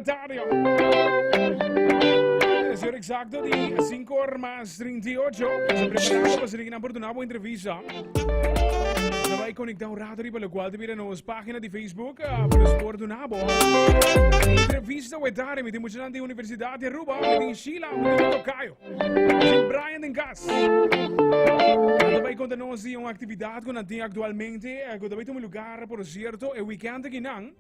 tardi. Señor exacto di 5 or mas 38. Se preparando pa seguir por una entrevista. Se vai conectar un rato riba lo cual te mira nos página de Facebook uh, por Sport Dunabo. Entrevista we tarde, mi mucho de Universidad de Aruba, mi Sheila, mi Tocayo. Brian den cas. Anda bai conta nos di un actividad cu nan tin actualmente, eh, cu ta bai tuma lugar, por cierto, e weekend aki nan.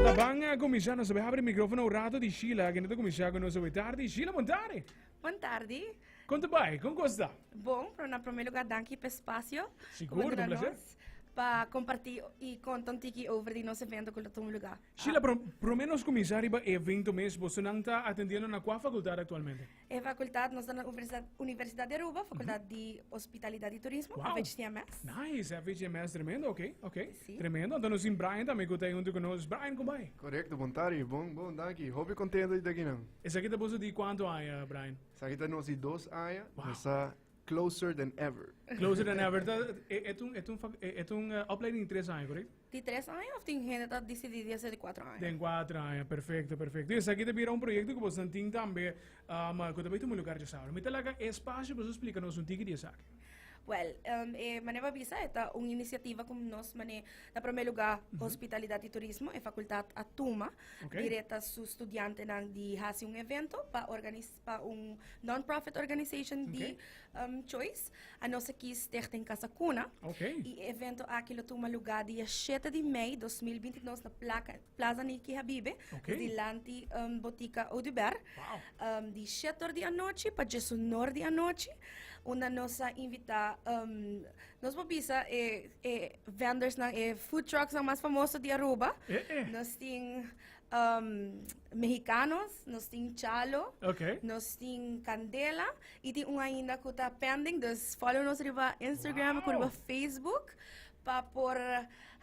Ta ban eh, cuminsa, nos bai habri microfono un rato di Sheila, que ta cuminsa cu nos awe tardi. Sheila, bon tardi. Bon tardi. Con ta bai? Con cos ta? Bon, pero na primer lugar, danki pa espacio. Sigur, un placer. Pa comparti y conta un tiki over di nos evento cu ta tuma lugar. Sheila, pro, prome nos cuminsa riba e evento mes, bosonan ta atendiendo na cua facultad actualmente? E facultad, nos ta na Universidad, Universidad di Aruba, Facultad di Hospitalidad y Turismo, Wow. FHTMS. Nice, FHTMS, tremendo, ok, ok. Sí. Tremendo. Anto nos tin Brian tambe cu ta ahí hunto cu nos. Brian, con bai? Correcto, bon tardi, bon, bon, danki. Hopi contento di ta aki nan. Esaki ta boso di cuanto aña, Brian? Esaki ta nos di dos aña, Wow. nos ta closer than ever. Closer than ever. Ta, e, e, un, e, un, e, e un uh, opleiding di tres aña, correcto? Di tres aña of tin hende ta disidí di hasi di kuatro aña? Den kuatro aña, perfecto, perfecto. I esaki ta bira un proyecto ku boso tin tambe, um, ku ta bai tuma lugar djasabra. Mi ta laga e espacio pa boso splika nos un tiki di esaki. Well, um, e manera pa bisa, e ta un inisiativa ku nos mane na promé lugá Hospitalidad i Turismo, e fakultat a tuma direta su studiantenan di hasi un evento pa organis pa un non-profit organization di um, choice. A nos a kies Stichting Casa Cuna. Y e evento aki lo tuma lugar dia 7 di mei 2022 na Placa, Plaza Niki Habibe. Dilanti um, Botica Oduber. Um, di 7 or di anochi pa 19 di anochi. Unda nos a invita um, nos por bisa e, e vendors nan, e food trucks nan mas famoso di Aruba. Nos tin um, mexicanos, nos tin chalo, nos tin candela y tin un ainda cu ta pending. Dus follow nos riba Instagram cu riba Facebook pa por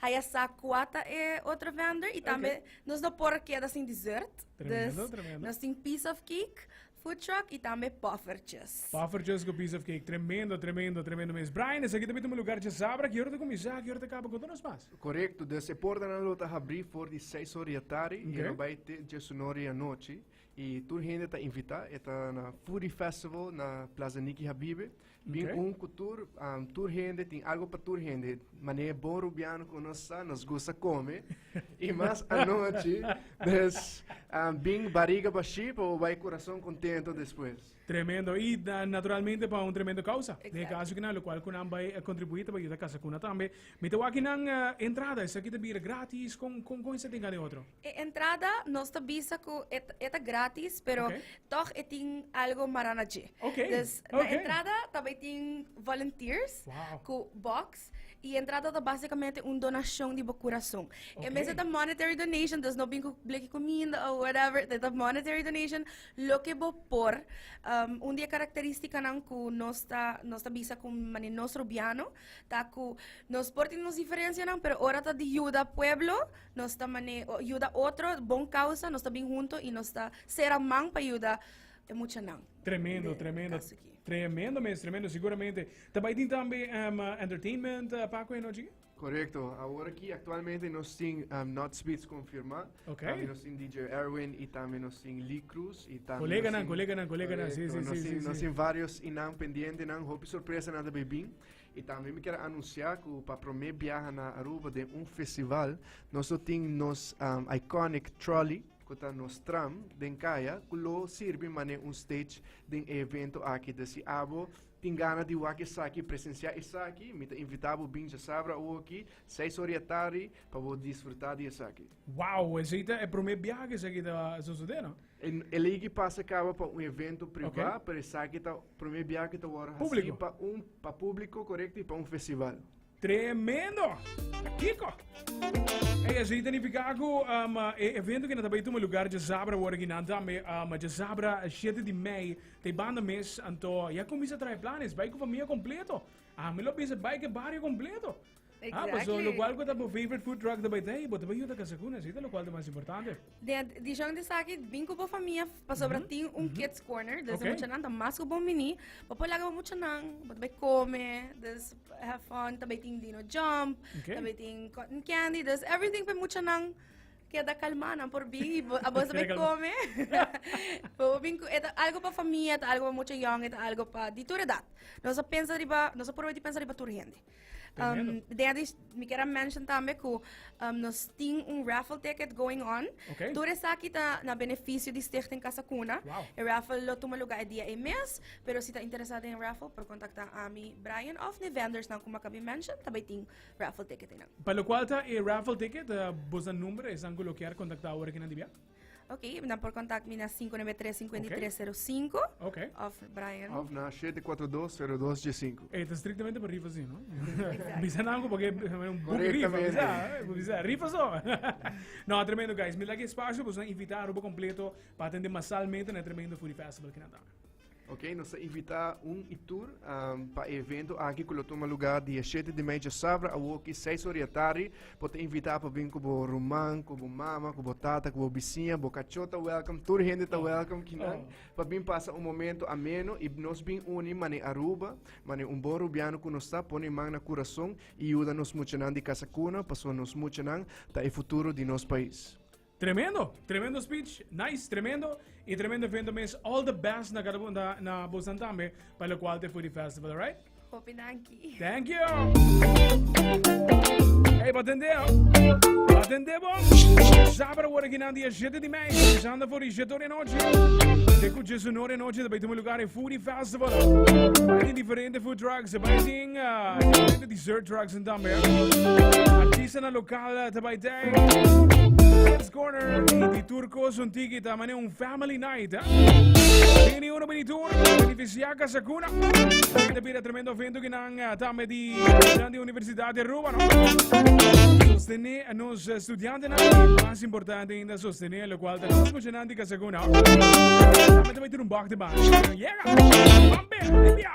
haya sa cua ta e otro vendor. Y tambe nos no por keda sin dessert. Tremendo, Dus tremendo. nos tin piece of cake, food truck y tambe poffertjes. Poffertjes cu piece of cake. Tremendo, tremendo, tremendo mes. Brian, esaki ta tuma lugar djasabra. Ki ora ta cuminsa? Ki ora ta caba? Conta nos mas. Correcto, dus e portanan lo ta habrí for di seis or di atardi y lo bai te diesun or di anochi. Y tur hende ta invita, e ta na Foodie Festival na Plaza Niki Habibe. Bin un cu tur, tur hende tin algo pa tur hende. Manera bon Rubiano cu nos sa, nos gusta come. Y mas anochi, dus bin bariga bashi pa bo bai curason contento despues. Tremendo. Y naturalmente pa un tremendo causa. Den e caso kinan, locual cu nan bai contribui ta bai yuda Casa Cuna tambe. Mi ta wak kinan entrada, esaki ta bira gratis, con con con esaki tin gana e otro? E entrada nos ta bisa cu e e ta gratis, pero toch e tin algo mara na dje. Dus na entrada ta bay tin volunteers cu box y entrada ta basicamente un donacion di bo curason. E mester ta monetary donation, dus no bin cu bleki cuminda o whatever, e ta monetary donation, loke bo por. Un di e caracteristicanan cu nos ta nos ta bisa cu mane nos Rubiano ta cu nos por tin nos diferencianan, pero ora ta di yuda pueblo, Nos ta mane yuda otro, bon causa, nos ta bin hunto y nos ta cera man pa yuda e muchanan. Tremendo, tremendo. Tremendo mes, tremendo, seguramente. Ta bay tin tambe um, entertainment, uh, Paco, e nochi? Correcto. Awor aki actualmente nos tin um, Not Speeds confirma. Tambe nos tin DJ Erwin y tambe nos tin Lee Cruz y tambe Coleganan, coleganan, coleganan, sí, sí, sí, sí, Nos tin varios inan pendiente nan, hopi sorpresa nan ta bay bin. Y tambe mi kier a anuncia cu pa prome biaha na Aruba den un festival nos lo tin nos um, iconic trolley cu ta nos tram den caya cu lo sirbi mane un stage den e evento aki. Dus si abo tin gana di wak esaki, presencia esaki, mi ta invita bo bin djasabra awoki, seis ora di atardi, pa bo disfruta di esaki. Wow, esey ta e prome biaha cu esaki ta sucede, no? E ley ki pasa caba pa un evento priva, pero esaki ta prome biaha ki ta worde haci pa un pa publico, corecto, y pa un festival. Tremendo! Kiko? Ey, esey ta nifica cu um, e evento ki na ta bay tuma lugar djasabra awor aki nan tambe, um, djasabra shete di mei, ta e banda mes, anto ya cuminsa trae planes, bay cu famia completo. Ami lo bisa bay cu e bario completo. Ah, paso locual cu ta bo favorite food truck ta bay ta, bo ta bay yuda Casa Cuna, esey ta locual ta mas importante. Den edicion di esaki, bin cu bo famia, pasobra tin un kids corner, dus e muchanan ta mas cu bon bini, bo por laga bo muchanan, bo ta bay come, dus have fun, ta bay tin dino jump, ta bay tin cotton candy, dus everything pa e muchanan. Keda calma, nan por bin, abo sa bay come. Bo bin cu, eta algo pa famia, eta algo pa mucha young, eta algo pa di tur edad. Nos a pensa riba, nos a purba di pensa riba tur hende. Den adi, mi kier a mention tambe cu nos tin un raffle ticket going on. Tur esaki ta na beneficio di Stichting Casa Cuna. E raffle lo tuma lugar e dia e mes, pero si ta interesa den raffle, por contacta ami, Brian, of ne vendors nan cu mi a cabi mention, ta bay tin raffle ticket einan. Pa locual ta e raffle ticket, boso number esan cu lo kier contacta awor aki nan di bia? Ok, nan por contact mi na 593-5305. Of Brian. Of na 742-0215. E ta estrictamente pa rifa si, no? Bisa nan cu porque un boek rifa, bisa, bisa, rifa so. No, tremendo guys. Mi like espacio, boso nan invita Aruba completo pa atende masalmente na e tremendo Foodie Festival ki nan ta. Ok, nos ta invita un y tur pa e evento aki cu lo tuma lugar dia 7 di mei djasabra awoki 6 ora di atardi. Bo ta invita pa bin cu bo ruman, cu bo mama, cu bo tata, cu bo bisiña, bo cacho ta welcome, tur hende ta welcome kinan pa bin pasa un momento ameno y nos bin uni mane Aruba, mane un bon Rubiano cu nos ta, pone man na curason y yuda nos muchanan di Casa Cuna pasobra nos muchanan ta e futuro di nos pais. Tremendo, tremendo speech, nice, tremendo y tremendo evento mes. All the best na cada na, na bosan tambe pa lo cual te Foodie Festival, alright? Hopi danki. Thank you. Hey, batende, batende bom. Sabra agora aqui na dia 7 de mei, começando por 7 horas da noite. Te com 19 horas da noite, também temos lugar em Foodie Festival. Vai ter diferente food trucks, vai ter diferente dessert trucks en tambe. Artista na local também tem. Kids Corner y di Turcos un tiki ta mane un family night. Eh? Bini uno bini tur, beneficia Casa Cuna. Te pide tremendo evento que nan tambe di di Universidad de Aruba, no? Sostene a nos estudiantes, y más importante ainda sostene lo cual ta nos di Casa Cuna. Tambe te un bak de baan. Llega! Bambe! Limpia!